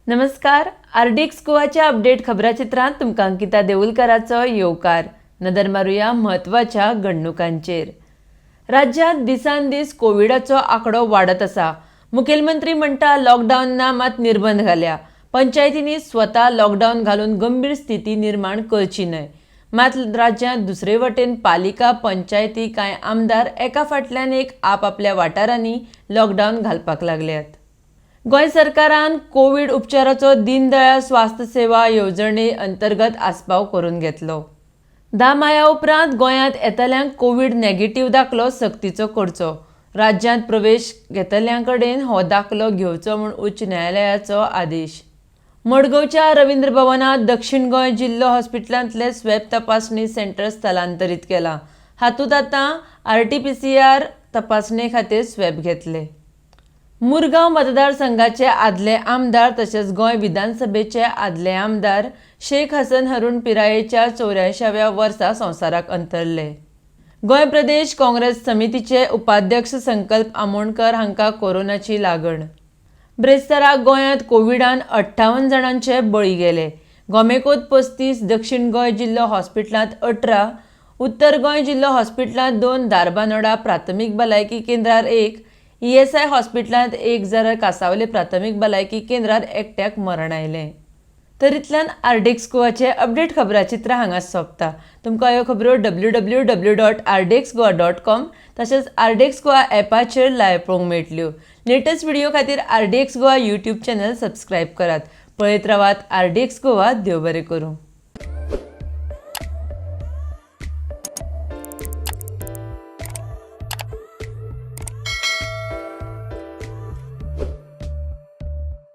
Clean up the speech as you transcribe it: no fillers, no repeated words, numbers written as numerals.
नमस्कार, RDX गोवाच्या update खबराचित्रांत तुमकां अंकिता देऊलकराचो येवकार. नदर मारुया म्हत्वाच्या घडणुकांचेर. राज्यांत दिसान दीस कोविडाचो आंकडो वाडत आसा. मुखेलमंत्री म्हणटा, लॉकडावन ना, मात निर्बंध घाल्या. पंचायतींनी स्वता लॉकडावन घालून गंभीर स्थिती निर्माण करची न्हय. मात राज्यांत दुसरे वटेन पालिका, पंचायती, कांय आमदार एका फाटल्यान एक आपआपल्या वाठारांनी लॉकडावन घालपाक लागल्यात. गोंय सरकारान कोवीड उपचाराचो दीनदयाळ स्वास्थ्य सेवा येवजणे अंतर्गत आस्पाव करून घेतलो. 10 माया उपरांत गोंयांत येतल्यांक कोवीड नेगेटीव दाखलो सक्तीचो करचो. राज्यांत प्रवेश घेतल्यां कडेन हो दाखलो घेवचो म्हूण उच्च न्यायालयाचो आदेश. मडगांवच्या रवींद्र भवनांत दक्षिण गोंय जिल्लो हॉस्पिटलांतले स्वॅब तपासणी सेंटर स्थलांतरीत केलां. हातूंत आतां आरटीपीसीआर तपासणे खातीर स्वॅब घेतले. मुरगांव मतदारसंघाचे आदले आमदार तशेंच गोंय विधानसभेचे आदले आमदार शेख हसन हरुण पिरायेच्या 84व्या वर्सा संवसाराक अंतरले. गोंय प्रदेश काँग्रेस समितीचे उपाध्यक्ष संकल्प आमोणकर हांकां कोरोनाची लागण. ब्रेस्तारा गोंयांत कोविडान 58 जाणांचे बळी गेले. गोमेकोत 35, दक्षिण गोंय जिल्लो हॉस्पिटलांत 18, उत्तर गोंय जिल्लो हॉस्पिटलांत 2, धारबानोडा प्राथमीक भलायकी केंद्रार 1, ईएसआय हॉस्पिटलांत 1 जाल्यार कासावले प्राथमीक भलायकी केंद्रार एकट्याक मरण आयलें. तर इतल्यान आरडीएक्स गोवाचे अपडेट खबराचित्र हांगाच सोंपता. तुमकां ह्यो खबरो www.rdxgoa.com तशेंच आरडीएक्स गोवा ॲपाचेर लायव्ह पळोवंक मेळटल्यो. लेटस्ट व्हिडिओ खातीर RDX Goa YouTube channel subscribe करात. पळयत रावात आरडीएक्स गोवा. देव बरें करूं.